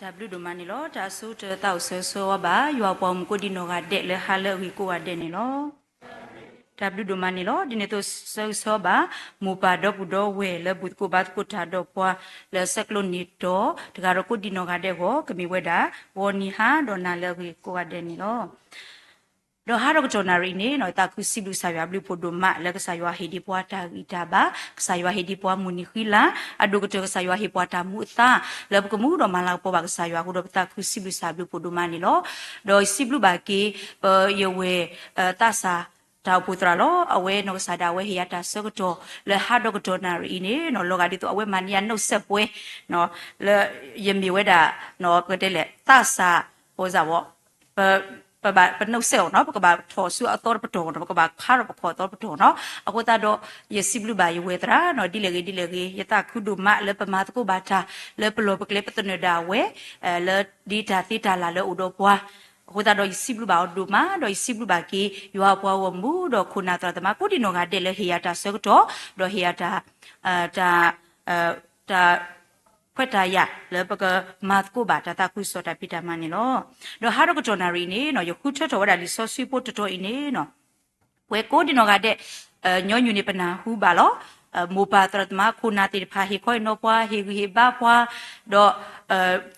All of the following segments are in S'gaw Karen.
တၢ်ဘျုးဒိၣ်မးန့ၣ်လီၤ. တၢ်ဆိကတၢၢ်သးအိၣ်ဆၢဂ့ၤဆၢဝါဘၣ် ယွၤအပှၤဂီၢ်မုၢ်ကိးဒံနီၢ်ဂၤဒဲးလၢဟါလၢအဂ့ၤကိးဂၤဒဲးန့ၣ်လီၤ. တၢ်ဘျုးဒိၣ်မးန့ၣ်လီၤ. ဒ်န့ၣ်အသိးဆၢဂ့ၤဆၢဝါဘၣ် မိၢ်ပၢ်ဒီပုၢ်ဒီဝဲၢ်လၢဘူၣ်သကိးဘါသကိးတၢ်ဒီးပှၤ လၢဆဲးကျိးန့ၢ်တီၤ တဂၤဒီးကိးဒံနီၢ်ဂၤဒဲးအဂီၢ် ကမ့ၢ်ဝဲဒၣ် ဂီၤနံၤဟါဒီးနၤလၢအဂ့ၤကိးဂၤဒဲးန့ၣ်လီၤ. ဒီးဟါဒီးကတီၢ်နၣ်ရံၣ်အံၤန့ၣ် သးခုစံးဘျုးကစၢ်ယွၤဘျုးဖှိၣ်ဒိၣ်မး လၢကစၢ်ယွၤဟ့ၣ်ဒံးပှၤတၢ်ဂံၢ်တၢ်ဘါ, ကစၢ်ယွၤဟ့ၣ်ဒံးပှၤမုၢ်နံၤဃံလၤ, အဒိၣ်ကတၢၢ်ကစၢ်ယွၤဟ့ၣ်ပှၤတၢ်မူအသါ လၢပကမူဒီးမၤလၤကပီၤဘၣ်ကစၢ်ယွၤအဃိဒီး ပသးခုစံးဘျုးကစၢ်ဘျုးဖှိၣ်ဒိၣ်မးန့ၣ်လီၤ. ဒီးယစံးဘျုးဘၣ်က့ၤ ပယဝဲၢ် သးစၢ်တၢ်အိၣ်ဖှိၣ်သရၣ်လီၤ. အဝဲနီၢ်ကစၢ်ဒၣ်ဝဲဟ့ၣ်ယၤတၢ်ဆၢကတီၢ် လၢဟါဒီးကတီၢ်နၣ်ရံၣ်အံၤန့ၣ် လီၤဂာ်ဒ်သိးအဝဲမၤန့ၢ်ယၤ နှုတ်ဆက်ပွဲ လၢယမ့ၢ်ဝဲဒၣ် ပတဲလဲၣ် သးစၢ် ပဘၣ် ပနှုတ်ဆက်အီၤနီၤ, ပကဘၣ်ထီၣ်ဆူအသီတပတီၢ်နီၤ, ပကဘၣ်ခါထီၣ်ပခီၣ်အသီတပတီၢ်နီၤ. အဃိသတးဒီး ယစံးဘျုးဘၣ်ယဝဲၢ်သရၣ်နီၤ, ဒ်လဲၣ်ဂ့ၤဒ်လဲၣ်ဂ့ၤ ယသးခုဒိၣ်မးလၢပမၤသကိးဘၣ်တၢ် လၢပလီၢ်ပကျဲပသနၢၣ်ဒၣ်ဝဲ လၢဒ်တၢ်သ့တၢ်လၢ်လၢအိၣ်ဒီးပှၤ အဃိသတးဒီးယစံးဘျုးဘၣ်အီၤဒိၣ်မး, ဒီးယစံးဘျုးဘၣ်က့ၤ ယွၤအပှၤဂီၢ်မုၢ်ဒီးခိၣ်နၢ်သရၣ်သမါ ကိးဒံနီၢ်ဂၤဒဲးလၢဟ့ၣ်ယၤတၢ်ဆၢကတီၢ် ဒီးဟ့ၣ်ယၤတၢ် တၢ် တၢ်ခွဲးတၢ်ယာ်လၢပကမၤသကိးဘၣ်တၢ်သးခုကစီၣ်တၢ်ဖံးတၢ်မၤန့ၣ်လီၤ. ဒီးဟါဒီးကတီၢ်နၣ်ရံၣ်အံၤန့ၣ်နီၤ ယဃုထၢထီၣ်ဝဲဒၣ်လံာ်စီဆှံဖိတတီၤအံၤန့ၣ်နီၤ ပှၤကိးဒံနီၢ်ဂၤဒဲး ညီနုၢ်န့ၣ်ပနၢ်ဟူဘၣ်လီၤ. မိၢ်ပၢ်သရၣ်သမါခိၣ်နၢ်သ့ၣ်တဖၣ် ဟ့ၣ်ခီဟ့ၣ်နီၤပှၤ ဟ့ၣ်ဂံၢ်ဟ့ၣ်ဘါပှၤ ဒီး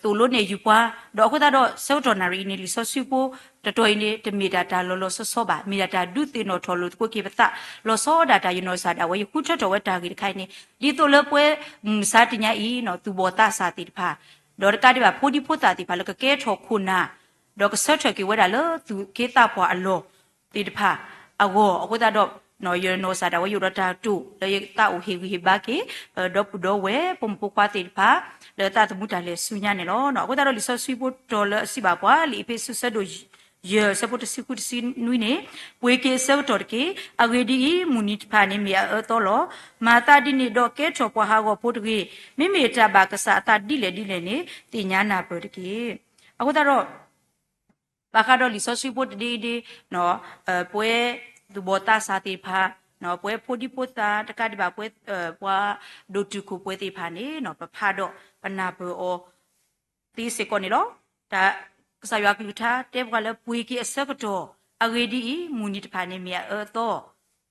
သိၣ်လိနဲၣ်ယုာ်ပှၤ ဒီးအဃိသတးဒီး ဆၢကတီၢ်နၣ်ရံၣ်အံၤန့ၣ် လံာ်စီဆှံဖိတတီၤအံၤန့ၣ် တမ့ၢ်ဒၣ်တၢ်လီၤလီၤဆီဆီဘၣ်, မ့ၢ်ဒၣ်တၢ်ဒုးသ့ၣ်နီၣ်ထီၣ်လိာ်သကိးက့ၤပသး လီၤဆီဒၣ်တၢ် ယနီၢ်ကစၢ်ဒၣ်ဝဲ ယဃုထၢထီၣ်ဝဲတၢ်ဂ့ၢ်တခါအံၤန့ၣ် ဒ်သိးလၢပဝဲမုၢ်မဆါတနံၤအံၤနီၤ သူၣ်ဘီၣ်သးစၢ်သ့ၣ်တဖၣ် ဒီးတကးဒံးဘၣ် ဖိဒံဖိသၣ်သ့ၣ်တဖၣ်လၢကကဲထီၣ်ခိၣ်နၢ် ဒီးကဆၢထၢၣ်က့ၤဝဲဒၣ်လၢသူၣ်က့သးပှၢ်အလီၢ်သ့ၣ်တဖၣ်အဂီၢ် အဃိသတးဒီး ယနီၢ်ကစၢ်ဒၣ်ဝဲ ယအိၣ်ဒီးတၢ်တိာ်လၢယသးအိၣ်ဟ့ၣ်ဂံၢ်ဟ့ၣ်ဘါက့ၤ ပဒီပုၢ်ဒီဝဲၢ် ဖိမုၣ်ဖိခွါသ့ၣ်တဖၣ် လၢသးသမူတၢ်လဲၤဆူညါန့ၣ်လီၤ. အဃိသတးဒီး လံာ်စီဆှံဖိတတီၤလၢအစံးဘၣ်ပှၤ လံာ်အ့းဖ့းစူး ဆၢဒိၣ်ယဲၢ် ဆၢဖိတဆံဃုတဆံနွံန့ၣ် ပှ့ၤက့ၤအဆၢကတီၢ်တက့ၢ်. အဂ့ၢ်ဒ်အံၤ, မုၢ်နံၤတဖၣ်န့ၣ်မ့ၢ်အအၢအသီလီၤ. မၤသးဒ်န့ၣ်ဒီးကဲထီၣ်ပှၤဟးဂီၤဖိတဂ့ၤ. မ့မ့ၢ်တၢ်ဘၣ်ကစၢ်အသးဒ်လဲၣ်ဒ်လဲၣ်န့ၣ် သ့ၣ်ညါနၢ်ပၢၢ်တက့ၢ်. အဃိသတးဒီး ဘၣ်ဃးဒီးလံာ်စီဆှံဖိတဒ့ဒ့ ပဝဲသူၣ်ဘီၣ်သးစၢ်သ့ၣ်တဖၣ် ပဝဲဖိဒံဖိသၣ်တကးဒံးဘၣ် ပဝဲ ပှၤဒိၣ်တုာ်ခိၣ်ပှဲၤသ့ၣ်တဖၣ်န့ၣ် ပဖးဒီးပနၢ်ပၢၢ်အီၤသ့စ့ၢ်ကီးန့ၣ်လီၤ. တၢ်ကစၢ်ယွၤအကလုၢ်ကထါတဲပှၤလၢပှ့ၤက့ၤအဆၢကတီၢ် အဂ့ၢ်ဒ်အံၤ, မုၢ်နံၤတဖၣ်န့ၣ်မ့ၢ်အအၢအသီ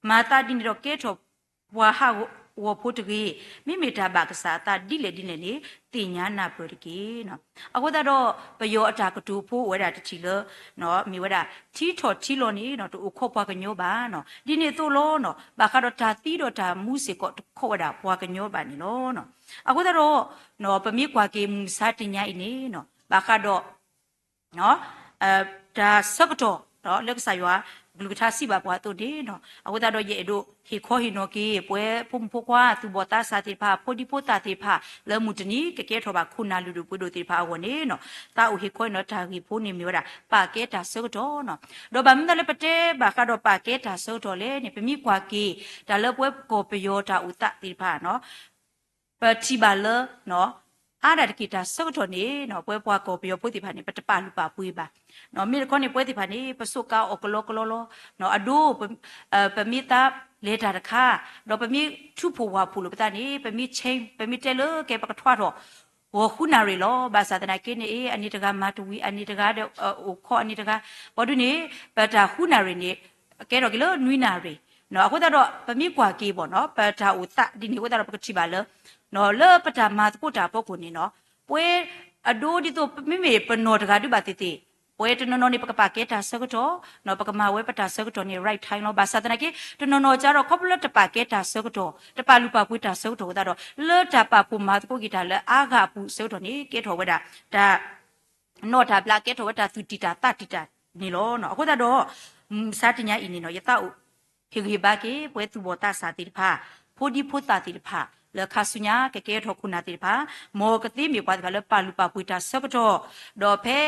မၤသးဒ်န့ၣ်ဒီးကဲထီၣ်ပှၤဟးဂီၤဖိတဂ့ၤ. မ့မ့ၢ်တၢ်ဘၣ်ကစၢ်အသးဒ်လဲၣ်ဒ်လဲၣ်န့ၣ် သ့ၣ်ညါနၢ်ပၢၢ်တက့ၢ်. အဃိသတးဒီး ပယီၤအတၢ်ကတိၤဖိအိၣ်ဝဲဒၣ်တထံၣ်လၢ မ့ၢ်ဝဲဒၣ် ထံထီၣ်ထံလီၤန့ၣ် တအိၣ်ခိးပှၤကညီဘၣ်. ဒ်န့ၣ်အသိးလီၤ ဘၣ်ဃးဒီးတၢ်သံဒီးတၢ်မူစ့ၢ်ကီး တခိးဝဲဒၣ်ပှၤကညီဘၣ်န့ၣ်လီၤ. အဃိသတးဒီး ပမ့ၢ်ကွၢ်က့ၤမုၢ်မဆါတနံၤအံၤန့ၣ် ဘၣ်ဃးဒီး တၢ်ဆၢကတီၢ် လၢကစၢ်ယွၤကလုၢ်ကထါစံးဘၣ်ပှၤအသိးန့ၣ် အဃိသတးဒီး ယအဲၣ်ဒိးဟ့ၣ်ခီဟ့ၣ်နီၤက့ၤ ပဝဲဖိမုၣ်ဖိခွါ သူၣ်ဘီၣ်သးစၢ်သ့ၣ်တဖၣ် ဖိဒံဖိသၣ်သ့ၣ်တဖၣ် လၢမုၢ်တနံၤကကဲထီၣ်ဘၣ်ခိၣ်နၢ်လုၢ်ဒိၣ်ပှ့ၤဒိၣ်သ့ၣ်တဖၣ်အဂီၢ်န့ၣ် သးအိၣ်ဟ့ၣ်ခီဟ့ၣ်နီၤတၢ်ဂ့ၢ်ဖိန့ၣ်မ့ၢ်ဝဲဒၣ် ပာ်ကဲတၢ်ဆၢကတီၢ်. ဒီးဘၣ်မနုၤလၢပတဲဘၣ်ဃးဒီးပာ်ကဲတၢ်ဆၢကတီၢ်လဲၣ်န့ၣ် ပမ့ၢ်ကွၢ်က့ၤ တၢ်လၢပဝဲကီၢ်ပယီၤတၢ်အိၣ်သးသ့ၣ်တဖၣ် ပထံၣ်ဘၣ်လၢ အါဒၣ်တက့ၢ်တၢ်ဆၢကတီၢ်န့ၣ် ပဝဲပှၤကီၢ်ပယီၤဖိသ့ၣ်တဖၣ်န့ၣ် ပတပာ်လုၢ်ပာ်ပှ့ၤဘၣ်. မ့ၢ်တခီန့ၣ် ပဝဲသ့ၣ်တဖၣ်န့ၣ် ပစိာ်ကါအီၣ်ကလီကလီလီၤ. အဒိ ပမ့ၢ်သးလဲၤတၢ်တခါ ဒီးပမ့ၢ်ထူဖိဝၣ်ဖိလိာ်ပသးန့ၣ် ပမ့ၢ်ဆဲ ပမ့ၢ်တဲလၢကဲ ပကထွါထီၣ် ဂီၤဃုနၣ်ရံၣ်လီၤ. ဘၣ်ဆၣ်သနာ်က့န့ၣ် အနံၤတဂၤမၤတဝံၤ အနံၤတဂၤဒီး အိၣ်ခိးအနံၤတဂၤ ပှၤဒုန့ၣ် ပတၢ်ဃုနၣ်ရံၣ်န့ၣ် ကဲထီၣ်က့ၤလၢနွံနၣ်ရံၣ်. အဃိသတးဒီး ပမ့ၢ်ကွၢ်က့ၤဘၣ်နီၤ ပတၢ်အိၣ်သးဒ်န့ၣ်အဃိသတးဒီး ပကထံၣ်ဘၣ်လၢ လၢပတၢ်မၤသကိးတၢ်အဖီခိၣ်န့ၣ်နီၤ ပှၤအဒိဒ်သိး မ့မ့ၢ်ပနီၢ်တဂၤဒုးဘၣ်သ့ၣ်သ့ၣ် ပှၤတနီၤနီၤန့ၣ် ပကပာ်ကဲတၢ်ဆၢကတီၢ် ပကမၤဝဲပတၢ်ဆၢကတီၢ်န့ၣ် right time လီၤ. ဘၣ်ဆၣ်သနာ်က့ တနီၤနီၤကဒီး ခီဖျိလၢတပာ်ကဲတၢ်ဆၢကတီၢ် တပာ်လုၢ်ပာ်ပှ့ၤတၢ်ဆၢကတီၢ်အဃိသတးဒီး လၢတၢ်ပာ်ဖှိၣ်မၤသကိးက့ၤတၢ်လၢအါဂၤအပူၤအဆၢကတီၢ်န့ၣ် ကဲထီၣ်ဝဲဒၣ် တၢ် နီၢ်တၢ်ဘျး ကဲထီၣ်ဝဲတၢ်သူၣ်တံၢ်တၢ်သးတံၢ်တၢ်န့ၣ်လီၤ. အဃိသတးဒီး မုၢ်မဆါတနံၤအံၤန့ၣ်နီၤ ယသးအိၣ်ဟ့ၣ်ဂံၢ်ဟ့ၣ်ဘါက့ၤ ပဝဲသူၣ်ဘီၣ်သးစၢ်သ့ၣ်တဖၣ် ဖိဒံဖိသၣ်သ့ၣ်တဖၣ် လၢခါဆူညါကကဲထီၣ်ခိၣ်နၢ်သ့ၣ်တဖၣ် မ်ကသ့မ့ၢ်ပှၤသ့ၣ်တဖၣ်လၢပာ်လုၢ်ပာ်ပှ့ၤတၢ်ဆၢကတီၢ် ဒီးဖဲ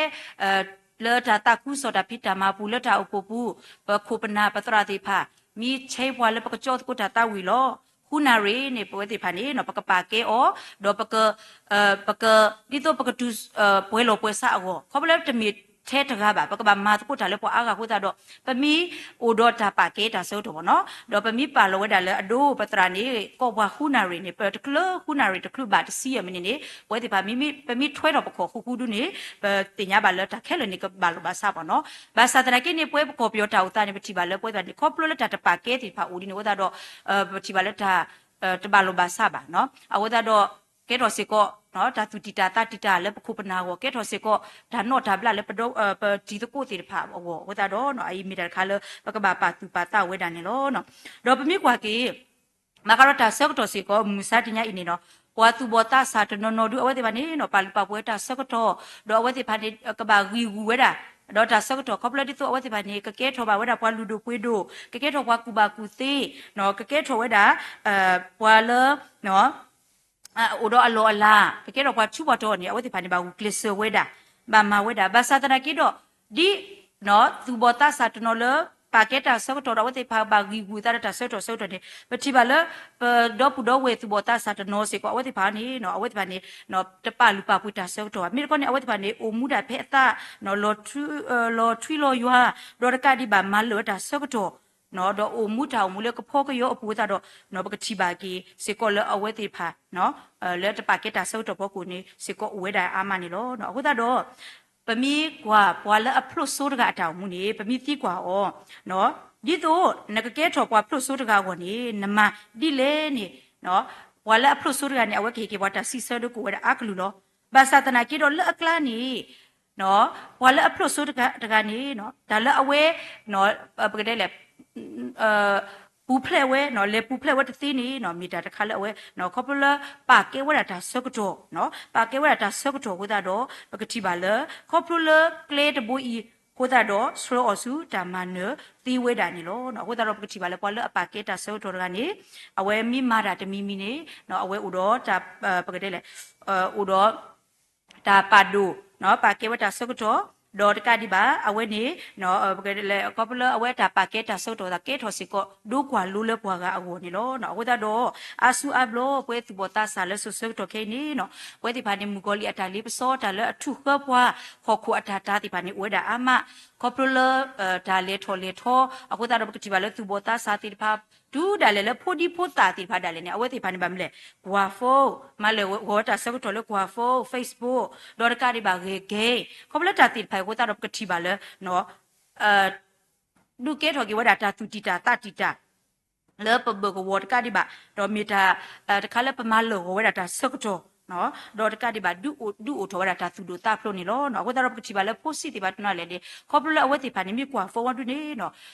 လၢတၢ်သးခုကစီၣ်တၢ်ဖံးတၢ်မၤပူၤ လၢတၢ်အိၣ်ဖှိၣ်ပူၤ ပခိၣ်ပနၢ်ပသရၣ်သ့ၣ်တဖၣ် မ့ၢ်ဆဲပှၤလၢပကကၠီသကိးတၢ်သးဝံၣ်လီၤ. ဃုနၣ်ရံၣ်န့ၣ် ပဝဲသ့ၣ်တဖၣ်န့ၣ် ပကပာ်ကဲအီၤ ဒီးပက ပက ဒ်သိးပကတုၤ ပှဲၤလီၢ်ပှဲၤဆးအဂီၢ် ခီဖျိလၢတမ့ၢ် ထဲတဂၤဘၣ်, ပကဘၣ်မၤသကိးတၢ်လၢပှၤအါဂၤအဃိသတးဒီး ပမ့ၢ်အိၣ်ဒီးတၢ်ပာ်ကဲတၢ်ဆၢကတီၢ်ဘၣ်နီၤ, ဒီးပမ့ၢ်ပာ်လီၤဝဲဒၣ်လၢအဒိပသရၣ်န့ၣ် ကိးပှၤဃုနၣ်ရံၣ်န့ၣ် ပတချုးဃုနၣ်ရံၣ်တချုးဘၣ်တဆံအမံးနံးန့ၣ် ပဝဲသ့ၣ်တဖၣ် ပမ့ၢ်ထွဲထီၣ်ပခီၣ်ဃူဃူဒုန့ၣ် ပသ့ၣ်ညါဘၣ်လၢတၢ်ခဲလၢာ်န့ၣ် ကဘၣ်လိာ်ဘၣ်စးဘၣ်နီၤ. ဘၣ်ဆၣ်သနာ်က့န့ၣ် ပဝဲပကီၢ်ပယီၤတၢ်အိၣ်သးန့ၣ် ပထံၣ်ဘၣ်လၢပဝဲသ့ၣ်တဖၣ်န့ၣ် ခီဖျိလၢတၢ်တပာ်ကဲသ့ၣ်တဖၣ်အိၣ်ဒ်န့ၣ်အဃိသတးဒီး ပထံၣ်ဘၣ်လၢတၢ် တဘၣ်လိာ်ဘၣ်စးဘၣ်နီၤ. အဃိသတးဒီး ကဲထီၣ်စ့ၢ်ကီး တၢ်သူၣ်တံၢ်တၢ်သးတံၢ်တၢ်လၢပခိၣ်ပနၢ်အဂီၢ်, ကဲထီၣ်စ့ၢ်ကီး တၢ်နီၣ်တၢ်ဘျၣ်လၢပတံၤသကိးသ့ၣ်တဖၣ်အဂီၢ်အဃိသတးဒီး အအံၤမ့ၢ်တၢ်တခါလၢ ပကဘၣ်ပာ်သူၣ်ပာ်သးဝဲဒၣ်န့ၣ်လီၤ. ဒီးပမ့ၢ်ကွၢ်က့ၤ ဘၣ်ဃးဒီးတၢ်ဆၢကတီၢ်စ့ၢ်ကီး မုၢ်မဆါတနံၤအံၤန့ၣ်နီၤ, ပှၤသူၣ်ဘီၣ်သးစၢ်တနီၤနီၤဒု အဝဲသ့ၣ်တဖၣ်န့ၣ်နီၤ ပာ်လုၢ်ပာ်ပှ့ၤတၢ်ဆၢကတီၢ်, ဒီးအဝဲသ့ၣ်တဖၣ်န့ၣ် ကဘၣ်ဂံၢ်ဂူာ်ဝဲဒၣ် ဒီးတၢ်ဆၢကတီၢ် ခီဖျိဒ်သိးအဝဲသ့ၣ်တဖၣ်န့ၣ် ကကဲထီၣ်ဘၣ်ဝဲဒၣ်ပှၤလုၢ်ဒိၣ်ပှ့ၤဒိၣ်, ကကဲထီၣ်ပှၤကူၣ်ဘၣ်ကူၣ်သ့, ကကဲထီၣ်ဝဲဒၣ် ပှၤလၢ အိၣ်ဒီးအလီၢ်အလၤ, ကကဲထီၣ်ပှၤထူးပှၤတီၤန့ၣ် အဝဲသ့ၣ်တဖၣ်န့ၣ် ဘၣ်ဂုာ်ကျဲးစၢးဝဲဒၣ်, ဘၣ်မၤဝဲဒၣ်. ဘၣ်ဆၣ်သနာ်က့ဒီး ဒ် သူၣ်ဘီၣ်သးစၢ်တနီၤလၢ ပာ်ကဲတၢ်ဆၢကတီၢ်ဒီး အဝဲသ့ၣ်တဖၣ်ဘၣ်ဂံၢ်ဂူာ်သးဒီးတၢ်ဆၢကတီၢ်ဆၢကတီၢ်န့ၣ် ပထံၣ်ဘၣ်လၢ ပဒီပုၢ်ဒီဝဲၢ်သူၣ်ဘီၣ်သးစၢ်တနီၤစ့ၢ်ကီး အဝဲသ့ၣ်တဖၣ်န့ၣ် အဝဲသ့ၣ်တဖၣ်န့ၣ် တပာ်လုၢ်ပာ်ပှ့ၤတၢ်ဆၢကတီၢ်ဘၣ်. မ့ၢ်တခီန့ၣ် အဝဲသ့ၣ်တဖၣ်န့ၣ် အိၣ်မူဒၣ်ဖဲအသး လီၤထွံလီၤယွၤ ဒီးတကးဒံးဘၣ်မၤလၢာ်ဝဲတၢ်ဆၢကတီၢ် ဒီးအိၣ်မူတၢ်အိၣ်မူလၢကဖီကယီအပူၤအဃိသတးဒီး ပကထံၣ်ဘၣ်က့ၤစ့ၢ်ကီးလၢအဝဲသ့ၣ်တဖၣ် လၢတပာ်ကဲတၢ်ဆၢကတီၢ်ဖီခိၣ်န့ၣ် စ့ၢ်ကီးအိၣ်ဝဲဒၣ်အါမးန့ၣ်လီၤ. အဃိသတးဒီး ပမ့ၢ်ကွၢ်ပှၤလၢအဖျိၣ်စိတဂၤအတၢ်အိၣ်မူန့ၣ် ပမ့ၢ်သံကွၢ်အီၤ ဒ်သိးနကကဲထီၣ်ပှၤဖျိၣ်စိတဂၤအဂီၢ်န့ၣ် နမၤဒ်လဲၣ်န့ၣ် ပှၤလၢအဖျိၣ်စိတဂၤန့ၣ် အဝဲကဟ့ၣ်က့ၤပှၤတၢ်စံးဆၢဒိကိးဝဲဒၣ်အါကလုာ်လီၤ. ဘၣ်ဆၣ်သနာ်က့ဒီးလၢအကျါန့ၣ် ပှၤလၢအဖျိၣ်စိတဂၤန့ၣ် တၢ်လၢအဝဲ ပကတဲလဲၣ် ပူၤဖျဲးဝဲ လဲၤပူၤဖျဲးဝဲတသ့န့ၣ် မ့ၢ်တၢ်တခါလၢအဝဲ ခီဖျိလၢပာ်ကဲဝဲဒၣ်တၢ်ဆၢကတီၢ် ပာ်ကဲဝဲဒၣ်တၢ်ဆၢကတီၢ်အဃိသတးဒီး ပကထံၣ်ဘၣ်လၢ ခီဖျိလၢကျဲတဘိအံၤအဃိသတးဒီး ဆှၢအီၤဆူတၢ်မၤနၢၤသ့ဝဲဒၣ်န့ၣ်လီၤ. အဃိသတးဒီး ပကထံၣ်ဘၣ်လၢပှၤလၢအပာ်ကဲတၢ်ဆၢကတီၢ်တဂၤန့ၣ် အဝဲမ့ၢ်မၤတၢ်တမံၤမံၤန့ၣ် အဝဲအိၣ်ဒီးတၢ် ပကတဲလဲၣ် အိၣ်ဒီး တၢ်ပာ်ဒိၣ် ပာ်ကဲဝဲတၢ်ဆၢကတီၢ် ဒီးတကးဒံးဘၣ် အဝဲန့ၣ် ခီဖျိလၢအဝဲတၢ်ပာ်ကဲတၢ်ဆၢကတီၢ်သး ကဲထီၣ်စ့ၢ်ကီး ဒိကွၢ်လိလၢပှၤဂၤအဂီၢ်န့ၣ်လီၤ. အဃိသတးဒီး အါစုအါဘျီ ပဝဲသူၣ်ဘီၣ်သးစၢ်လၢစိၤဆၢကတီၢ်ခဲအံၤန့ၣ် ပဝဲသ့ၣ်တဖၣ်န့ၣ် မုၣ်ကီၤလံၢ်အတၢ်လ့ပစီ တၢ်လၢအထုးဃၢပှၤ ဟီၣ်ခိၣ်အတၢ်တာ်သ့ၣ်တဖၣ်န့ၣ် အိၣ်ဝဲဒၣ်အါမး ခီဖျိလၢ တၢ်လဲၤထီၣ်လဲၤထီ အဃိသတးဒီး ပကထံၣ်ဘၣ်လၢသူၣ်ဘီၣ်သးစၢ်သ့ၣ်တဖၣ် တုၤဒၣ်လဲာ်လၢဖိဒံဖိသၣ်သ့ၣ်တဖၣ်ဒၣ်လဲာ်န့ၣ် အဝဲသ့ၣ်တဖၣ်န့ၣ် ဘၣ်မနုၤလဲၣ် ကွၢ် phone မၤလၢာ်ဂီၤဝဲတၢ်ဆၢကတီၢ်လၢကွၢ် phone, Facebook ဒီးတကးဒံးဘၣ်ဂဲၤ game ခီဖျိလၢတၢ်သ့ၣ်တဖၣ်အံၤအဃိသတးဒီး ပကထံၣ်ဘၣ်လၢ ဒုးကဲထီၣ်က့ၤဝဲဒၣ်တၢ်သူၣ်တံၢ်တၢ်သးတံၢ်တၢ် လၢပဘၢၣ်ကဝီၤတကးဒံးဘၣ် ဒီးမ့ၢ်တၢ် တခါလၢပမၤလၢာ်ဂီၤဝဲဒၣ်တၢ်ဆၢကတီၢ် ဒီးတကးဒံးဘၣ် ဒုးအိၣ်ထီၣ်ဝဲဒၣ်တၢ်သူၣ်ဒိၣ်သးဖျိးန့ၣ်လီၤ. အဃိသတးဒီး ပကထံၣ်ဘၣ်လၢဖိဆံးသ့ၣ်တဖၣ်တနီၤလဲၣ်န့ၣ် ခီဖျိလၢအဝဲသ့ၣ်တဖၣ်န့ၣ် မ့ၢ်ကွၢ် phone ဝဲဒုန့ၣ်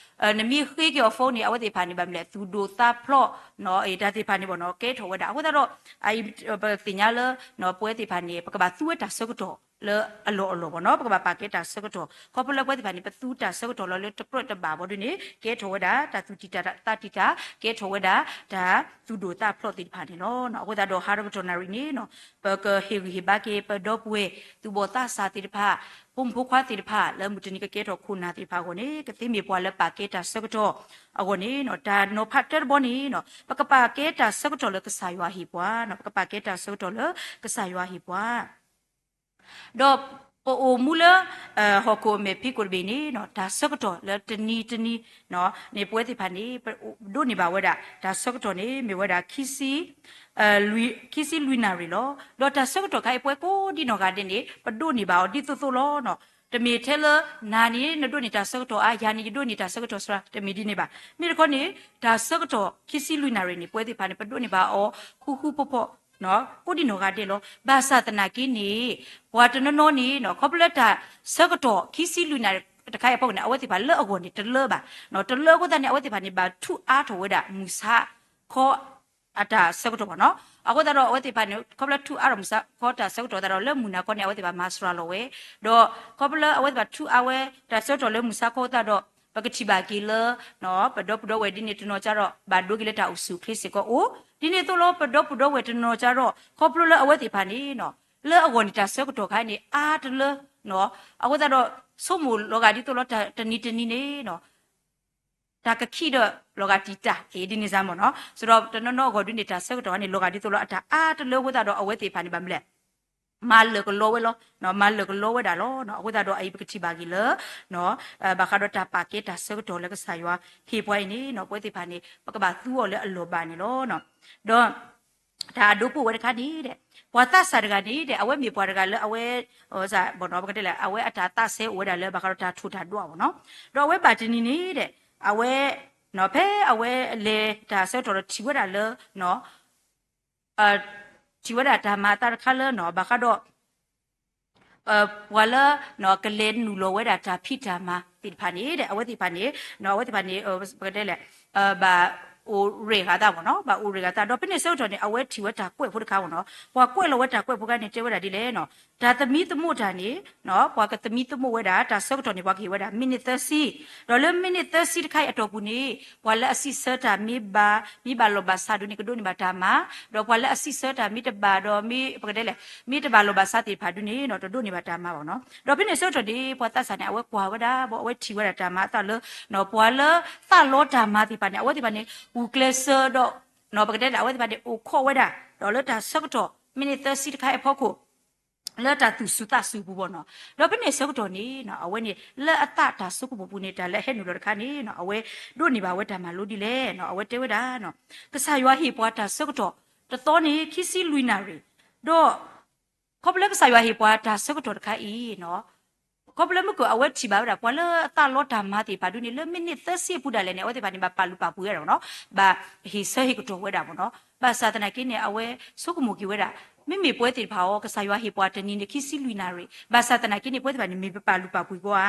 နမ့ၢ်ဃ့က့ၤအီၤ phone န့ၣ် အဝဲသ့ၣ်တဖၣ်န့ၣ် ဘၣ်မနုၤလဲၣ် သူၣ်ဒိၣ်သးဖျိး တၢ်သ့ၣ်တဖၣ်န့ၣ်ဘၣ်နီၤ ကဲထီၣ်ဝဲဒၣ် အဃိသတးဒီး ပသ့ၣ်ညါလၢ ပဝဲသ့ၣ်တဖၣ်န့ၣ် ပကဘၣ်သူဝဲတၢ်ဆၢကတီၢ်လၢအလီၢ်အလီၢ်ဘၣ်နီၤ ပကဘၣ်ပာ်ကဲတၢ်ဆၢကတီၢ် ခီဖျိလၢပဝဲသ့ၣ်တဖၣ်န့ၣ် ပသူတၢ်ဆၢကတီၢ်လီၤလၢတကြၢးတဘၣ်ဘၣ်ဒုန့ၣ် ကဲထီၣ်ဝဲဒၣ်တၢ်သူၣ်တံၢ်တၢ်သးတံၢ်တၢ် ကဲထီၣ်ဝဲဒၣ်တၢ်သူၣ်ဒိၣ်သးဖျိးသ့ၣ်တဖၣ်န့ၣ်လီၤ. အဃိသတးဒီး ဟါတကတီၢ်နၣ်ရံၣ်န့ၣ် ပကဟ့ၣ်ဂံၢ်ဟ့ၣ်ဘါက့ၤ ပဒီပုၢ်ဝဲၢ် သူၣ်ဘီၣ်သးစၢ်သ့ၣ်တဖၣ် ဖိမုၣ်ဖိခွါသ့ၣ်တဖၣ် လၢမုၢ်တနံၤကကဲထီၣ်ခိၣ်နၢ်သ့ၣ်တဖၣ်အဂီၢ်န့ၣ် ကသ့မ့ၢ်ပှၤလၢပာ်ကဲတၢ်ဆၢကတီၢ်အဂီၢ်န့ၣ် တၢ်နီၤဖးတၢတဘီန့ၣ် ပကပာ်ကဲတၢ်ဆၢကတီၢ်လၢကစၢ်ယွၤဟ့ၣ်ပှၤ ပကပာ်ကဲတၢ်ဆၢကတီၢ်လၢကစၢ်ယွၤဟ့ၣ်ပှၤ ဒီးပအိၣ်မူလၢ ဟီၣ်ခိၣ်အမဲာ်ဖံးခိၣ်တဘ့ၣ်န့ၣ် တၢ်ဆၢကတီၢ်လၢတနံၤတနံၤန့ၣ် ပဝဲသ့ၣ်တဖၣ်န့ၣ် ပဒိးန့ၢ်ဘၣ်ဝဲဒၣ် တၢ်ဆၢကတီၢ်န့ၣ် မ့ၢ်ဝဲဒၣ် ခံဆံလွံၢ်နၣ်ရံၣ်လီၤ. ဒီးတၢ်ဆၢကတီၢ်ခါအံၤ ပဝဲကိးဒံနီၢ်ဂၤဒဲးန့ၣ် ပဒိးန့ၢ်ဘၣ်အီၤဒ်သိးသိးလီၤ. တမ့ၢ်ထဲလၢ နၤန့ၣ် နဒိးန့ၢ်တၢ်ဆၢကတီၢ်အါ, ယၤန့ၣ် ယဒိးန့ၢ်တၢ်ဆၢကတီၢ်စှၤ, တမ့ၢ်ဒ်န့ၣ်ဘၣ်. မ့ၢ်တခီန့ၣ် တၢ်ဆၢကတီၢ်ခံဆံလွံၢ်နၣ်ရံၣ်န့ၣ် ပဝဲသ့ၣ်တဖၣ်န့ၣ် ပဒိးန့ၢ်ဘၣ်အီၤ ဃူဃူဖိးဖိး ကိးဒံနီၢ်ဂၤဒဲးလီၤ. ဘၣ်ဆၣ်သနာ်က့န့ၣ် ပှၤတနီၤနီၤန့ၣ် ခီဖျိလၢတၢ်ဆၢကတီၢ်ခံဆံလွံၢ်နၣ်ရံၣ်တခါအံၤအဖီခိၣ်န့ၣ် အဝဲသ့ၣ်တဖၣ်လၢအဂီၢ်န့ၣ်တလၢဘၣ်. တလၢအဃိသတးန့ၣ် အဝဲသ့ၣ်တဖၣ်န့ၣ် ဘၣ်ထုးအါထီၣ်ဝဲဒၣ်မုၢ်ဆါခီ အတၢ်ဆၢကတီၢ်ဘၣ်နီၤ. အဃိသတးဒီး အဝဲသ့ၣ်တဖၣ်န့ၣ် ခီဖျိထုးအါထီၣ်မုၢ်ဆါခီတၢ်ဆၢကတီၢ်သတးဒီး လၢမုၢ်နၤခီန့ၣ် အဝဲသ့ၣ်တဖၣ်မၤစှၤလီၤဝဲ, ဒီးခီဖျိလၢအဝဲသ့ၣ်တဖၣ်ထုးအါဝဲတၢ်ဆၢကတီၢ်လၢမုၢ်ဆါခီသတးဒီး ပကထံၣ်ဘၣ်က့ၤလၢ ပဒီပုၢ်ဒီဝဲၢ်ဒ်န့ၣ်တနီၤကဒီး ဘၣ်ဒိက့ၤလၢတၢ်အိၣ်ဆူၣ်အိၣ်ချ့စ့ၢ်ကီးအိၣ်, ဒ်န့ၣ်အသိးလီၤ ပဒီပုၢ်ဒီဝဲၢ်တနီၤကဒီး ခီဖျိလၢအဝဲသ့ၣ်တဖၣ်န့ၣ် လၢအဂီၢ်န့ၣ်တၢ်ဆၢကတီၢ်ခါန့ၣ် အါတလၢ အဃိသတးဒီး ဆိကမိၣ်လီၤဂာ်ဒ်သိးလီၤ တနံၤတနံၤန့ၣ် တၢ်ကခံးဒီးလီၤဂာ်တံာ်တာ် ဒ်န့ၣ်စ့ၢ်မ့ၢ်နီၤ. ဆိုတော့ တနီၤနီၤအဂီၢ်ဒ်န့ၣ် တၢ်ဆၢကတီၢ်န့ၣ် လီၤဂာ်ဒ်သိးလီၤ အတၢ်အါတလၢအဃိသတးဒီး အဝဲသ့ၣ်တဖၣ်န့ၣ် ဘၣ်မနုၤလဲၣ် မၤလၢာ်ကလီဝဲလီၤ, မၤလၢာ်ကလီဝဲဒၣ်လီၤ. အဃိသတးဒီးအအံၤပကထံၣ်ဘၣ်က့ၤလၢ ဘၣ်ဃးဒီးတၢ်ပာ်ကဲတၢ်ဆၢကတီၢ်လၢကစၢ်ယွၤဟ့ၣ်ပှၤအံၤန့ၣ် ပဝဲသ့ၣ်တဖၣ်န့ၣ် ပကဘၣ်သူအီၤလၢအလီၢ်ဘၣ်န့ၣ်လီၤ. ဒီး တၢ်အဒိဖိဝဲတခါန့ၣ်ဒီး ပှၤသးစၢ်တဂၤန့ၣ်ဒီး အဝဲမ့ၢ်ပှၤတဂၤလၢအဝဲ ပကတဲလဲၣ် အဝဲအတၢ်သးစဲအိၣ်ဝဲဒၣ်လၢဘၣ်ဃးဒီးတၢ်ထိၣ်တၢ်ဒွးအီၤနီၤ. ဒီးအဝဲဘၣ်တနံၤန့ၣ်ဒီး အဝဲ ဖဲအဝဲလဲၤတၢ်ဆၢကတီၢ်ဒီးထံၣ်ဝဲဒၣ်လၢ ထံၣ်ဝဲဒၣ်တၢ်မၤအသးတခါလၢနီၤ ဘၣ်ဃးဒီး ပှၤလၢ ကလဲၤနုာ်လီၤဝဲဒၣ်တၢ်ဖံးတၢ်မၤသ့ၣ်တဖၣ်န့ၣ်ဒီး အဝဲသ့ၣ်တဖၣ်န့ၣ် အဝဲသ့ၣ်တဖၣ်န့ၣ် ပကတဲလဲၣ် ဘၣ်အိၣ်ရဲၣ်ဂၤသးဘၣ်နီၤ, ဘၣ်အိၣ်ရဲၣ်ဂၤသး ဒီးဖဲန့ၣ်ဆၢကတီၢ်န့ၣ် အဝဲထံၣ်ဝဲတၢ်ကွဲးဖိတခါဘၣ်နီၤ, ပှၤကွဲးလီၤဝဲတၢ်ကွဲးဖိတခါန့ၣ် တဲဝဲဒၣ်ဒ်လဲၣ်နီၤ, တၢ်သမံသမိးတၢ်န့ၣ် ပှၤကသမံသမိးဝဲဒၣ် တၢ်ဆၢကတီၢ်န့ၣ် ပှၤကဟ့ၣ်ဝဲဒၣ် မံးနံးသၢဆံ, ဒီးလၢမံးနံးသၢဆံတခါအံၤအတီၢ်ပူၤန့ၣ် ပှၤလၢအစံးဆၢတၢ်မ့ၢ်ဘၣ် မ့ၢ်ဘၣ်လီၢ်ဘၣ်စးဒ်န့ၣ် ကဒိးန့ၢ်ဘၣ်တၢ်မၤ, ဒီးပှၤလၢအစံးဆၢတၢ်မ့ၢ်တဘၣ်ဒီးမ့ၢ် ပကတဲလဲၣ် မ့ၢ်တဘၣ်လီၢ်ဘၣ်စးသ့ၣ်တဖၣ်ဒ်န့ၣ်နီၤ တဒိးန့ၢ်ဘၣ်တၢ်မၤဘၣ်နီၤ. ဒီးဖဲန့ၣ်ဆၢကတီၢ်န့ၣ် ပှၤသးစၢ်န့ၣ် အဝဲကွၢ်ဝဲဒၣ် အဝဲထံၣ်ဝဲဒၣ်တၢ်မၤအသးလၢ ပှၤလၢသးလီတၢ်မၤသ့ၣ်တဖၣ်န့ၣ် အဝဲသ့ၣ်တဖၣ်န့ၣ် ဂုာ်ကျဲးစၢးဒီး ပကတဲလဲၣ် အဝဲသ့ၣ်တဖၣ်န့ၣ် အိၣ်ခိးဝဲဒၣ် ဒီးလၢတၢ်ဆၢကတီၢ် မံးနံးသၢဆံတခါအံၤအဖီခိၣ် လၢတၢ်သူၣ်စူၤသးစူၤအပူၤဘၣ်နီၤ. ဒီးဖဲန့ၣ်ဆၢကတီၢ်န့ၣ် အဝဲန့ၣ် လၢအသးတၢ်ဆိကမိၣ်ပူၤန့ၣ် တၢ်လၢအဟဲနုာ်လီၤတခါန့ၣ် အဝဲဒိးန့ၢ်ဘၣ်ဝဲတၢ်မၤလိဒ်လဲၣ်နီၤ. အဝဲတဲဝဲဒၣ် ကစၢ်ယွၤဟ့ၣ်ပှၤတၢ်ဆၢကတီၢ် တသီန့ၣ် ခံဆံလွံၢ်နၣ်ရံၣ်, ဒီး ခီဖျိလၢကစၢ်ယွၤဟ့ၣ်ပှၤတၢ်ဆၢကတီၢ်တခါအံၤ ခီဖျိလၢမုၢ်ကၢၢ်အဝဲထံၣ်ဘၣ်ဝဲဒၣ် ပှၤလၢအသးလီတၢ်မၤသ့ၣ်တဖၣ်ဒ်န့ၣ် လၢမံးနံးသၢဆံအပူၤဒၣ်လဲာ်န့ၣ် အဝဲသ့ၣ်တဖၣ်န့ၣ် ဘၣ်ပာ်လုၢ်ပာ်ပှ့ၤဝဲဒၣ်နီၤ, ဘၣ်ဟ့ၣ်ဆၢဟ့ၣ်ကတီၢ်ဝဲဒၣ်ဘၣ်နီၤ. ဘၣ်ဆၣ်သနာ်က့န့ၣ် အဝဲဆိကမိၣ်က့ၤဝဲဒၣ် မ့မ့ၢ်ပဝဲသ့ၣ်တဖၣ်အီၤ ကစၢ်ယွၤဟ့ၣ်ပှၤတနံၤန့ၣ် ခံဆံလွံၢ်နၣ်ရံၣ်, ဘၣ်ဆၣ်သနာ်က့န့ၣ် ပဝဲသ့ၣ်တဖၣ်န့ၣ် မ့ၢ်ပပာ်လုၢ်ပာ်ပှ့ၤကီဧါ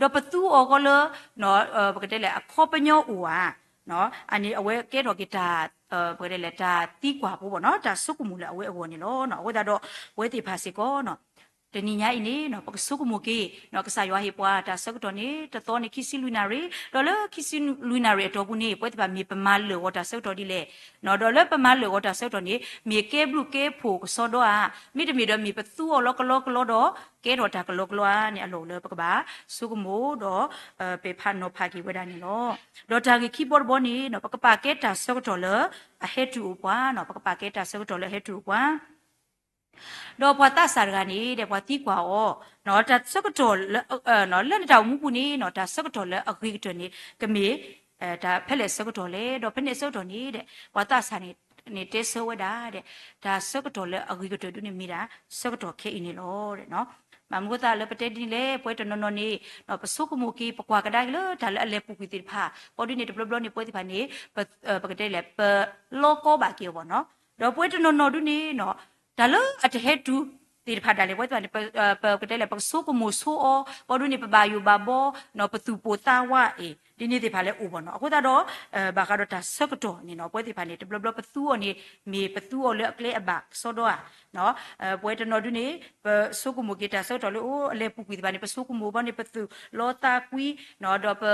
ဒီးပသူအီၤကီလၢ ပကတဲလဲၣ် အခီပညီအိၣ်ဧါ, အန့ၣ်အဝဲကဲထီၣ်က့ၤတၢ် ပကတဲလဲၣ် တၢ်သံကွၢ်ဖိဘၣ်နီၤ, တၢ်ဆိကမိၣ်လၢအဝဲအဂီၢ်န့ၣ်လီၤ. အဃိသတးဒီး ပဝဲသ့ၣ်တဖၣ်စ့ၢ်ကီး တနံၤညါအံၤန့ၣ် ပကဆိကမိၣ်က့ၤ ကစၢ်ယွၤဟ့ၣ်ပှၤတၢ်ဆၢကတီၢ်န့ၣ် တသီန့ၣ် ခံဆံလွံၢ်နၣ်ရံၣ်, ဒီးလၢခံဆံလွံၢ်နၣ်ရံၣ်အတီၢ်ပူၤန့ၣ် ပဝဲသ့ၣ်တဖၣ်မ့ၢ်ပမၤလၢာ်ဂီၤတၢ်ဆၢကတီၢ်ဒ်လဲၣ်, ဒီးလၢပမၤလၢာ်ဂီၤတၢ်ဆၢကတီၢ်န့ၣ် မ့ၢ်ကဲဘျုးကဲဖှိၣ်ကစီဒီဧါ, မ့တမ့ၢ်ဒီးမ့ၢ်ပသူအီၤလီၤကလီကလီဒီး ကဲထီၣ်တၢ်ကလီကလီဧါန့ၣ် အလီၢ်လၢပကဘၣ်ဆိကမိၣ်ဒီး ပဲာ်ဖးနီၤဖးက့ၤဝဲဒၣ်န့ၣ်လီၤ. ဒီးတၢ်ဂ့ၢ်ခံဘီတဘီန့ၣ် ပကပာ်ကဲတၢ်ဆၢကတီၢ်လၢအဟဲတုၤအိၣ်ပှၤ, ပကပာ်ကဲတၢ်ဆၢကတီၢ်လၢအဟဲတုၤအိၣ်ပှၤ ဒီးပှၤသးစၢ်တဂၤန့ၣ်ဒီး ပှၤသံကွၢ်အီၤ တၢ်ဆၢကတီၢ် လၢနတၢ်အိၣ်မူပူၤန့ၣ် တၢ်ဆၢကတီၢ်လၢအဂ့ၤကတၢၢ်န့ၣ် ကမ့ၢ် တၢ်ဖဲလဲၣ်ဆၢကတီၢ်လဲၣ်, ဒီးဖဲန့ၣ်ဆၢကတီၢ်န့ၣ်ဒီး ပှၤသးစၢ်န့ၣ် န့ၣ်တဲဆၢဝဲဒၣ်ဒီး တၢ်ဆၢကတီၢ်လၢအဂ့ၤကတၢၢ်ဒ်န့ၣ်မ့ၢ်ဒၣ် ဆၢကတီၢ်ခဲအံၤန့ၣ်လီၤ. ဘၣ်မနုၤအဃိသတးလၢပတဲဒ်န့ၣ်လဲၣ်, ပဝဲတနီၤနီၤန့ၣ် ပဆိကမိၣ်က့ၤ ပကွၢ်ကဒါက့ၤလၢတၢ်လၢအလဲၤပူၤကွံာ်သ့ၣ်တဖၣ် ဘီဒ်န့ၣ် တဘျီဘျီန့ၣ် ပဝဲသ့ၣ်တဖၣ်န့ၣ် ပကတဲလဲၣ် ပလီကီဘၣ်က့ၤအီၤဘၣ်နီၤ. ဒီးပဝဲတနီၤနီၤဒ်န့ၣ် တၢ်လၢအတဟဲတုၤသ့ၣ်တဖၣ်ဒၣ်လဲာ် ပဝဲသ့ၣ်တဖၣ်န့ၣ် ပကတဲလဲၣ် ပကဆိကမိၣ်ဆိအီၤ ဘီဒ်န့ၣ် ပဘၣ်ယိၣ်ဘၣ်ဘီ ပသူၣ်ပိၢ်သးဝးအံၤ ဒ်န့ၣ်သ့ၣ်တဖၣ်လၢအိၣ်ဘၣ်နီၤ. အဃိသတးဒီး ဘၣ်ဃးဒီးတၢ်ဆၢကတီၢ်န့ၣ်နီၤ ပဝဲသ့ၣ်တဖၣ်န့ၣ် တဘျီဘျီပသူအီၤန့ၣ် မ့ၢ်ပသူအီၤလၢအကျဲအဘၣ်ကစီဒီဧါ ပဝဲတနီၤဒ်န့ၣ် ပဆိကမိၣ်က့ၤတၢ်ဆၢကတီၢ်လၢအိၣ်အလဲၤပူၤကွံာ်သ့ၣ်တဖၣ်န့ၣ် ပဆိကမိၣ်ဘီန့ၣ်ပသူၣ်လီသးကွံ ဒီးပ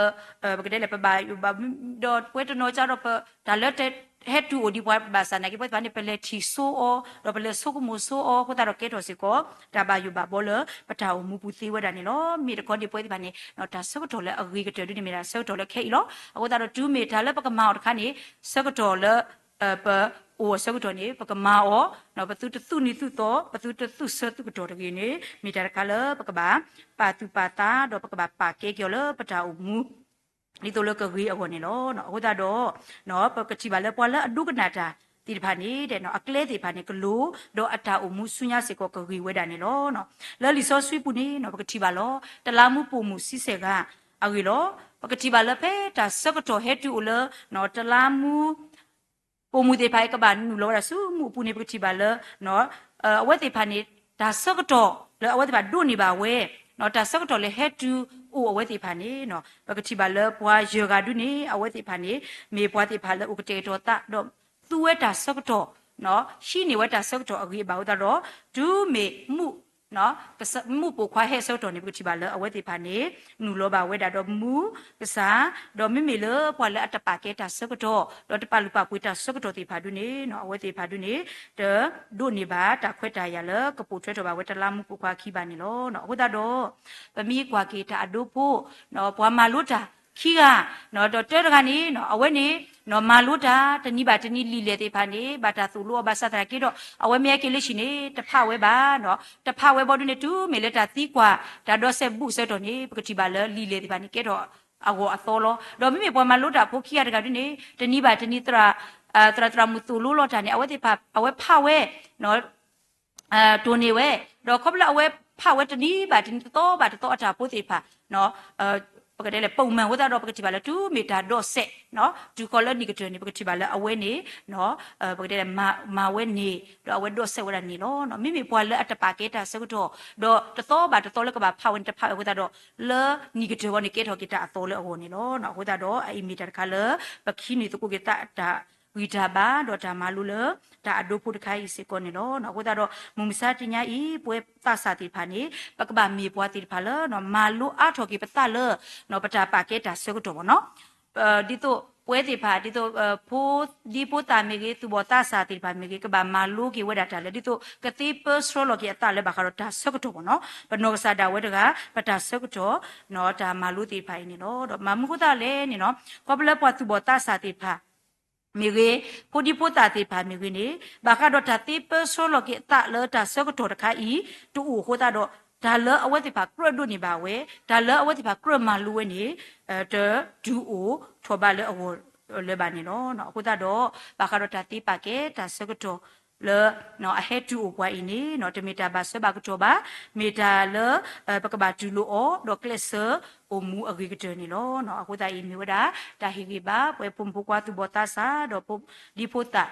ပကတဲလဲၣ် ပဘၣ်ယိၣ်ဘၣ် ဒီးပဝဲတနီၤကဒီး တၢ်လၢတဟဲတုၤအိၣ်ဒံးပှၤဘၣ်ဆၣ်သနာ်က့ ပဝဲသ့ၣ်တဖၣ်န့ၣ် ပလဲၤထံၣ်ဆိအီၤ ဒီးပလဲၤဆိကမိၣ်ဆိအီၤ အဃိသတးဒီးကဲထီၣ်စ့ၢ်ကီး တၢ်ဘၣ်ယိၣ်ဘၣ်ဘီလၢပတၢ်အိၣ်မူပူၤသ့ဝဲဒၣ်န့ၣ်လီၤ. မ့ၢ်တခီန့ၣ် ပဝဲသ့ၣ်တဖၣ်န့ၣ် တၢ်ဆၢကတီၢ်လၢအဂ့ၤကတၢၢ်ဒ်န့ၣ်မ့ၢ်ဒၣ်ဆၢကတီၢ်လၢခဲအံၤလီၤ. အဃိသတးဒီးတုၤမ့ၢ်တၢ်လၢပကမၤအီၤတခါန့ၣ် ဆၢကတီၢ်လၢ ပအိၣ်အဆၢကတီၢ်န့ၣ် ပကမၤအီၤ ပသုတသူၣ်နံၤသူၣ်သီ ပသုတသူၣ်ဆၢသူၣ်ကတီၢ်တဂ့ၤန့ၣ် မ့ၢ်တၢ်တခါလၢပကဘၣ်ပာ်သူၣ်ပာ်သး ဒီးပကဘၣ်ပာ်ကဲက့ၤအီၤလၢပတၢ်အိၣ်မူ ဒ်သိးလၢကဂ့ၤအဂီၢ်န့ၣ်လီၤ. အဃိသတးဒီး ပကထံၣ်ဘၣ်လၢပှၤလၢအဒိကနၣ်တၢ်သ့ၣ်တဖၣ်န့ၣ် အကျဲသ့ၣ်တဖၣ်န့ၣ် ကလိၤ ဒီးအတၢ်အိၣ်မူဆူညါစ့ၢ်ကီးကဂ့ၤဝဲဒၣ်န့ၣ်လီၤ. လၢလံာ်စီဆှံပူၤန့ၣ် ပကထံၣ်ဘၣ်လီၤ တလးမူပိာ်မုၣ်ဆံဆဲၣ်ဂၤအဂ့ၢ်လီၤ. ပကထံၣ်ဘၣ်လၢဖဲတၢ်ဆၢကတီၢ်ဟဲတုၤအိၣ်လၢ တလးမူ ပိာ်မုၣ်သ့ၣ်တဖၣ်အံၤကဘၣ်နုာ်လီၤဝဲဒၣ်ဆူမူးအပူၤန့ၣ် ပကထံၣ်ဘၣ်လၢ အဝဲသ့ၣ်တဖၣ်န့ၣ် တၢ်ဆၢကတီၢ်လၢအဝဲသ့ၣ်တဖၣ်ဒိးန့ၢ်ဘၣ်ဝဲ တၢ်ဆၢကတီၢ်လၢဟဲတုၤအိၣ်အဝဲသ့ၣ်တဖၣ်န့ၣ် ပကထံၣ်ဘၣ်လၢပှၤယဲၢ်ဂၤဒ်န့ၣ် အဝဲသ့ၣ်တဖၣ်န့ၣ် မ့ၢ်ပှၤသ့ၣ်တဖၣ်လၢအိၣ်ကတဲာ်ကတီၤသး ဒီးသူဝဲတၢ်ဆၢကတီၢ် ဟံးန့ၢ်ဝဲတၢ်ဆၢကတီၢ်အဂ့ၤအဘၣ်အဃိသတးဒီး တုၤမ့ၢ်မူး မူးပိာ်ခွါဟဲအဆၢကတီၢ်န့ၣ် ပကထံၣ်ဘၣ်လၢအဝဲသ့ၣ်တဖၣ်န့ၣ် နုာ်လီၤဘၣ်ဝဲဒၣ်ဒီးမူးကစၢ်, ဒီးမ့မ့ၢ်လၢပှၤလၢအတပာ်ကဲတၢ်ဆၢကတီၢ် ဒီးတပာ်လုၢ်ပာ်ပှ့ၤတၢ်ဆၢကတီၢ်သ့ၣ်တဖၣ်ဒ်န့ၣ် အဝဲသ့ၣ်တဖၣ်ဒ်န့ၣ် တဒိးန့ၢ်ဘၣ်တၢ်ခွဲးတၢ်ယာ်လၢကပိာ်ထွဲထီၣ်ဘၣ်ဝဲတလးမူးပိာ်ခွါအခံဘၣ်န့ၣ်လီၤ. အဃိသတးဒီး ပမ့ၢ်ကွၢ်က့ၤတၢ်အဒိဖိ ပှၤမၤလိတၢ် ခံဂၤ, ဒီးတၢတဂၤန့ၣ် အဝဲန့ၣ် မၤလိတၢ်တနံၤဘၣ်တနံၤလံာ်လဲၢ်သ့ၣ်တဖၣ်န့ၣ် ဘၣ်တၢ်သိၣ်လိအီၤဘၣ်ဆၣ်သနာ်က့ဒီး အဝဲမ့ၢ်ဟဲက့ၤလၢဟံၣ်န့ၣ် တဖးဝဲဘၣ်, တဖးဝဲဘီဒုန့ၣ် တုၤမ့ၢ်လၢတၢ်သံကွၢ် တၢ်ဒီးစဲးဘူးအဆၢကတီၢ်န့ၣ် ပကထံၣ်ဘၣ်လၢလံာ်လဲၢ်သ့ၣ်တဖၣ်န့ၣ် ကဲထီၣ်အဂီၢ်အသီလီၤ. ဒီးမ့မ့ၢ်ပှၤမၤလိတၢ်ဖိခံဂၤတဂၤဒုန့ၣ် တနံၤဘၣ်တနံၤ သရၣ်သရၣ်မုၣ်သိၣ်လိလီၤတၢ်န့ၣ် အဝဲသ့ၣ်တဖၣ် အဝဲဖးဝဲ တိၢ်န့ၢ်ဝဲ, ဒီးခီဖျိလၢအဝဲဖးဝဲတနံၤဘၣ်တနံၤ တသီဘီၣ်တသီအတၢ်ဖိသ့ၣ်တဖၣ် ပကတဲလဲၣ် ပိာ်မၢ်အဃိသတးဒီး ပကထံၣ်ဘၣ်လၢတုၤမ့ၢ်တၢ်ဒီးစဲး တုၤဃီၤလၢနံၣ်ကတၢၢ်န့ၣ် ပကထံၣ်ဘၣ်လၢအဝဲန့ၣ် ပကတဲလဲၣ် မၤဝဲန့ၣ် ဒီးအဝဲဒီးစဲးဝဲဒၣ်န့ၣ်လီၤ. မ့မ့ၢ်ပှၤလၢအတပာ်ကဲတၢ်ဆၢကတီၢ် ဒီးတသီဘၣ်တသီလၢကဘၣ်ဖးဝဲန့ၣ် တဖးဝဲအဃိသတးဒီး လၢနံၣ်ကတၢၢ်ဝဲန့ၣ် ကဲထီၣ်က့ၤတၢ်အသီလၢအဂီၢ်န့ၣ်လီၤ. အဃိသတးဒီး အအံၤမ့ၢ်တၢ်တခါလၢ ပကဟံးန့ၢ်သကိးက့ၤသးတၢ်ဂံၢ်တၢ်ဘါ ဒီးတၢ်မၤလိလၢ တၢ်အဒိဖိတခါအံၤစ့ၢ်ကီးန့ၣ်လီၤ. အဃိသတးဒီး မုၢ်မဆါတနံၤအံၤ ပဝဲသးစၢ်သ့ၣ်တဖၣ်န့ၣ် ပကဘၣ်မ့ၢ်ပှၤသ့ၣ်တဖၣ်လၢ မၤလိအါထီၣ်က့ၤပသးလၢ ပတၢ်ပာ်ကဲတၢ်ဆၢကတီၢ်ဘၣ်နီၤ ဒ်သိးပဝဲသ့ၣ်တဖၣ် ဒ်သိး ဖိဒံဖိသၣ်မ့ၢ်ဂ့ၤ သူၣ်ဘီၣ်သးစၢ်သ့ၣ်တဖၣ်မ့ၢ်ဂ့ၤ ကဘၣ်မၤလိက့ၤဝဲဒၣ်တၢ်လၢ ဒ်သိးကသ့ပၢဆှၢလီၤက့ၤအသးလၢဘၣ်ဃးဒီးတၢ်ဆၢကတီၢ်ဘၣ်နီၤ ပနီၢ်ကစၢ်ဒၣ်ဝဲတဂၤ ပတၢ်ဆၢကတီၢ် တၢ်မၤလိသ့ၣ်တဖၣ်အံၤန့ၣ်လီၤ. ဒီးမၤမနုၤအဃိသတးလဲၣ်န့ၣ်နီၤ ခီဖျိလၢပှၤသူၣ်ဘီၣ်သးစၢ်သ့ၣ်တဖၣ် မ့ၢ်ဂ့ၤ ဖိဒံဖိသၣ်သ့ၣ်တဖၣ်မ့ၢ်ဂ့ၤန့ၣ် ဘၣ်ဃးဒီးတၢ်သ့ပၢဆှၢလီၤက့ၤအသးလၢတၢ်ဆၢကတီၢ်တခါအံၤ တအိၣ်အဃိသတးဒီး တၢ်လၢအဝဲသ့ၣ်တဖၣ်ကြၢးဒိးန့ၢ်ဘၣ်ဝဲ တၢ်လၢအဝဲသ့ၣ်တဖၣ်ကြၢးမၤလိဝဲန့ၣ် တတုၤအိၣ်ထီၣ်ဘးလၢအဂီၢ်လၢၤဘၣ်န့ၣ်လီၤ. အဃိသတးဒီး ဘၣ်ဃးဒီးတၢ်သ့ပာ်ကဲတၢ်ဆၢကတီၢ်လၢ အဟဲတုၤအိၣ်ပှၤအံၤန့ၣ် တမ့ၢ်တၢ်ဘၣ်ဆၢဘၣ်ကတီၢ်ဘၣ်, မ့ၢ်တၢ်လၢ ပကဘၣ်တူၢ်လိာ်အီၤ ဒီးကျဲးစၢးအိၣ်မူအဂ့ၤကတၢၢ်န့ၣ်လီၤ. အဃိသတးအံၤမ့ၢ်ဝဲဒၣ် တၢ်ဟ့ၣ်ဂံၢ်ဘါ ပဝဲဖိမုၣ်ဖိခွါသူၣ်ဘီၣ်သးစၢ် ဒီးဖိဒံဖိသၣ်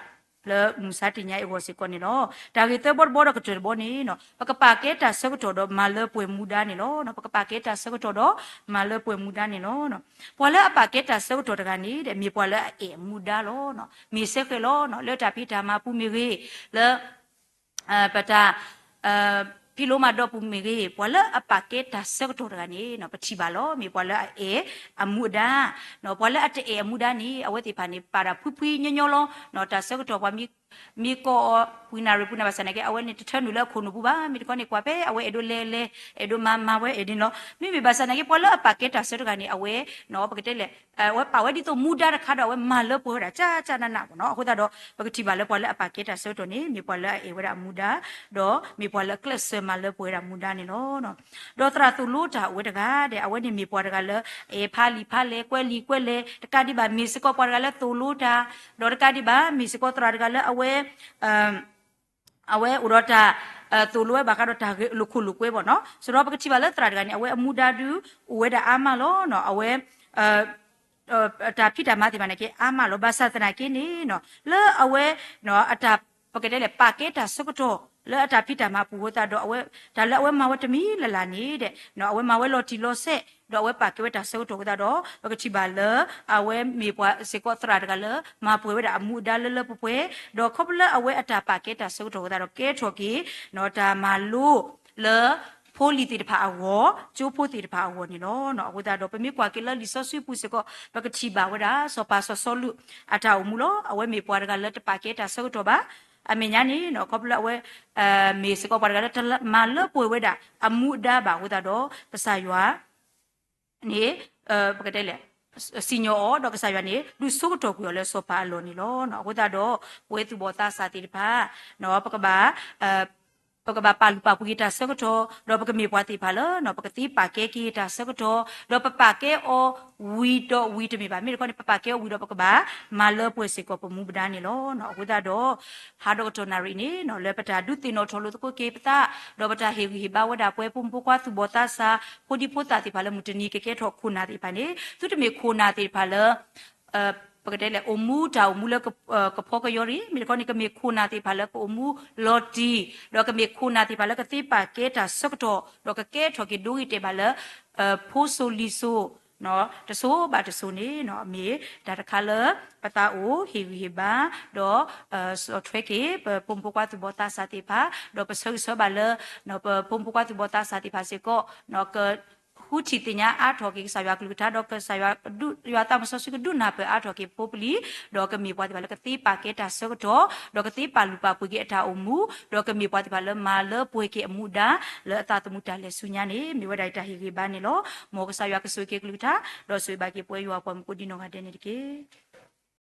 လၢမုၢ်မဆါတနံၤအံၤအဂီၢ်စ့ၢ်ကီးန့ၣ်လီၤ. တၢ်ဂ့ၢ်သၢဘီတဘီဒီးကတၢၢ်တဘီန့ၣ် ပကပာ်ကဲတၢ်ဆၢကတီၢ်ဒီးမၤလၢပှဲၤမူဒါန့ၣ်လီၤ. ပကပာ်ကဲတၢ်ဆၢကတီၢ်ဒီးမၤလၢပှဲၤမူဒါန့ၣ်လီၤ. ပှၤလၢအပာ်ကဲတၢ်ဆၢကတီၢ်တဂၤန့ၣ် မ့ၢ်ပှၤလၢအအဲၣ်အမူဒါလီၤ. မ့ၢ်စ့ၢ်ကီးလီၤ လၢတၢ်ဖံးတၢ်မၤပူၤမ့ၢ်ဂ့ၤ လၢ ပတၢ် ဖံးလိမၤဒိးပူၤမ့ၢ်ဂ့ၤ ပှၤလၢအပာ်ကဲတၢ်ဆၢကတီၢ်တဂၤန့ၣ် ပထံၣ်ဘၣ်လီၤ မ့ၢ်ပှၤလၢအအဲၣ်အမူအဒါ, ပှၤလၢအတအဲၣ်အမူဒါန့ၣ် အဝဲသ့ၣ်တဖၣ်န့ၣ် ပာ်တၢ်ဖှံဖှံညီညီလီၤ. တၢ်ဆၢကတီၢ်ပှၤမ့ၢ်ကိးအီၤ ပှံၤနၣ်ရံၣ်ပှံၤနၣ်ဘၣ်ဆၣ်သနာ်က့ အဝဲန့ၣ်တထၢနုာ်လၢအခိၣ်နူာ်ပူၤဘၣ်. မ့ၢ်တခီန့ၣ် ကွၢ်ဖဲအဝဲအဲၣ်ဒိးလဲၤလဲၤ အဲၣ်ဒိးမၤမၤဝဲအဲၣ်ဒိးလီၤ. မ့မ့ၢ်ဘၣ်ဆၣ်သနာ်က့ ပှၤလၢအပာ်ကဲတၢ်ဆၢတဂၤန့ၣ် အဝဲ ပကတဲလဲၣ် အဝဲပာ်ဝဲဒ်သိးမူဒါတခါဒီး အဝဲမၤလၢပှဲၤဝဲဒၣ် ကၢ်ကၢ်နးနးဘၣ်နီၤ. အဃိသတးဒီး ပကထံၣ်ဘၣ်လၢပှၤလၢအပာ်ကဲတၢ်ဆၢကတီၢ်န့ၣ် မ့ၢ်ပှၤလၢအအဲၣ်ဝဲဒၣ်အမူဒါ ဒီးမ့ၢ်ပှၤလၢအကျဲးစၢးမၤလၢပှဲၤဝဲဒၣ်မူဒါန့ၣ်လီၤ. ဒီးသရၣ်သိၣ်လိတၢ်အိၣ်ဝဲတဂၤဒီး အဝဲန့ၣ်မ့ၢ်ပှၤတဂၤလၢ အဲၣ်ဖးလံာ်ဖးလဲၢ် ကွဲးလံာ်ကွဲးလဲၢ် တကးဒံးဘၣ် မ့ၢ်စ့ၢ်ကီးပှၤတဂၤလၢသိၣ်လိတၢ် ဒီးတကးဒံးဘၣ် မ့ၢ်စ့ၢ်ကီးသရၣ်တဂၤလၢအဝဲ အဝဲအိၣ်ဒီးတၢ် သိၣ်လိဝဲဘၣ်ဃးဒီးတၢ်လိာ်ခိၣ်လိာ်ကွဲဘၣ်နီၤ. ဆိုတော့ ပကထံၣ်ဘၣ်လၢသရၣ်တဂၤန့ၣ် အဝဲအမူဒါဒုး အိၣ်ဝဲဒၣ်အါမးလီၤ. အဝဲ တၢ်ဖံးတၢ်မၤသ့ၣ်တဖၣ်န့ၣ်က့ အါမးလီၤ. ဘၣ်ဆၣ်သနာ်က့န့ၣ် လၢအဝဲ အတၢ် ပကတဲလဲၣ် ပာ်ကဲတၢ်ဆၢကတီၢ် လၢအတၢ်ဖံးတၢ်မၤပူၤအဃိသတးဒီး အဝဲ တၢ်လၢအဝဲမၤဝဲတမံၤလၢ်လၢ်န့ၣ်ဒီး အဝဲမၤဝဲလီၤတံၢ်လီၤဆဲး ဒီးအဝဲပာ်ကဲဝဲတၢ်ဆၢကတီၢ်အဃိသတးဒီး ပကထံၣ်ဘၣ်လၢ အဝဲမ့ၢ်ပှၤစ့ၢ်ကီးသရၣ်တဂၤလၢ မၤပှဲၤဝဲဒၣ်အမူအဒါလၢလၢပှဲၤပှဲၤ ဒီးခီဖျိလၢအဝဲအတၢ်ပာ်ကဲတၢ်ဆၢကတီၢ်အဃိသတးဒီး ကဲထီၣ်က့ၤ တၢ်မၤလိလၢ ဖိလံၤသ့ၣ်တဖၣ်အဂီၢ် ကၠိဖိသ့ၣ်တဖၣ်အဂီၢ်န့ၣ်လီၤ. အဃိသတးဒီး ပမ့ၢ်ကွၢ်က့ၤလၢလံာ်စီဆှံပူၤစ့ၢ်ကီး ပကထံၣ်ဘၣ်ဝဲဒၣ် စီၤပၤစီၤစီလူးအတၢ်အိၣ်မူလီၤ. အဝဲမ့ၢ်ပှၤတဂၤလၢတပာ်ကဲတၢ်ဆၢကတီၢ်ဘၣ်. အမဲာ်ညါန့ၣ် ခီဖျိလၢအဝဲ မ့ၢ်စ့ၢ်ကီးပှၤတဂၤလၢတမၤလၢပှဲၤဝဲဒၣ် အမူအဒါဘၣ်အဃိသတးဒီး ကစၢ်ယွၤ န့ၣ် ပကတဲလဲၣ် စံၣ်ညီၣ်အီၤ ဒီးကစၢ်ယွၤန့ၣ် ဒုးဆိကတီၢ်ကွံာ်အီၤလၢစီၤပၤအလီၢ်န့ၣ်လီၤ. အဃိသတးဒီး ပဝဲသူၣ်ဘီၣ်သးစၢ်သ့ၣ်တဖၣ် ပကဘၣ် ပကဘၣ်ပာ်လုၢ်ပာ်ပှ့ၤက့ၤတၢ်ဆၢကတီၢ် ဒီးပကမ့ၢ်ပှၤသ့ၣ်တဖၣ်လၢ ပကသ့ပာ်ကဲက့ၤတၢ်ဆၢကတီၢ် ဒီးပပာ်ကဲအီၤဝံၤဒီးဝံၤတမ့ၢ်ဘၣ်. မ့ၢ်တခီန့ၣ် ပပာ်ကဲအီၤဝံၤဒီး ပကဘၣ်မၤလၢပှဲၤစ့ၢ်ကီးပမူပဒါန့ၣ်လီၤ. အဃိသတးဒီး ဟါဒီကတီၢ်နၣ်ရံၣ်န့ၣ် လၢပတၢ်ဒုးသ့ၣ်နီၣ်ထီၣ်လိာ်သကိးက့ၤပသး ဒီးပတၢ်ဟ့ၣ်ဂံၢ်ဟ့ၣ်ဘါဝဲဒၣ်ပှၤဖိမုၣ်ဖိခွါသူၣ်ဘီၣ်သးစၢ် ဖိဒံဖိသၣ်သ့ၣ်တဖၣ်လၢမုၢ်တနံၤကကဲထီၣ်ခိၣ်နၢ်သ့ၣ်တဖၣ်န့ၣ် သုတမ့ၢ်ခိၣ်နၢ်သ့ၣ်တဖၣ်လၢ ပကတဲလဲၣ် အိၣ်မူတၢ်အိၣ်မူလၢ ကဖီကယီၤတဂ့ၤ. မ့ၢ်တခီန့ၣ် ကမ့ၢ်ခိၣ်နၢ်သ့ၣ်တဖၣ်လၢကအိၣ်မူလီၤတံၢ် ဒီးကမ့ၢ်ခိၣ်နၢ်သ့ၣ်တဖၣ်လၢကသ့ပာ်ကဲတၢ်ဆၢကတီၢ် ဒီးကကဲထီၣ်က့ၤဒိဂ့ၤတဲာ်ဘၣ်လၢ ဖိစိၤလံၤစိၤ တစိၤဘၣ်တစိၤန့ၣ် မ့ၢ်တၢ်တခါလၢ ပသးအိၣ်ဟ့ၣ်ဂံၢ်ဟ့ၣ်ဘါ ဒီး ဆီၣ်ထွဲက့ၤ ပဖိမုၣ်ဖိခွါသူၣ်ဘီၣ်သးစၢ်သ့ၣ်တဖၣ် ဒီးပဆၢဂ့ၤဆၢဝါဘၣ်လၢ ပဖိမုၣ်ဖိခွါသူၣ်ဘီၣ်သးစၢ်သ့ၣ်တဖၣ်စ့ၢ်ကီး က ဃုထံၣ်သ့ၣ်ညါအါထီၣ်က့ၤကစၢ်ယွၤကလုၢ်ကထါ ဒီးကစၢ်ယွၤ ယွၤသးစီဆှံကဒုးနၢ်ပၢၢ်အါထီၣ်က့ၤဖိပလံၤ, ဒီးကမ့ၢ်ပှၤသ့ၣ်တဖၣ်လၢကသ့ပာ်ကဲတၢ်ဆၢကတီၢ်, ဒီးကသ့ပာ်လုၢ်ပာ်ပှ့ၤက့ၤအတၢ်အိၣ်မူ, ဒီးကမ့ၢ်ပှၤသ့ၣ်တဖၣ်လၢမၤလၢပှဲၤက့ၤအမူဒါ လၢအသးသမူတၢ်လဲၤဆူညါန့ၣ် မ့ၢ်ဝဲဒၣ်အတၢ်ဟ့ၣ်ဂံၢ်ဘါန့ၣ်လီၤ. မ်ကစၢ်ယွၤကဆိၣ်ဂ့ၤက့ၤကလုၢ်ကထါ, ဒီးဆိၣ်ဂ့ၤဘၣ်က့ၤပဝဲယွၤပှၤမုၣ်ကိးဒံနီၢ်ဂၤဒဲးန့ၣ်တက့ၢ်.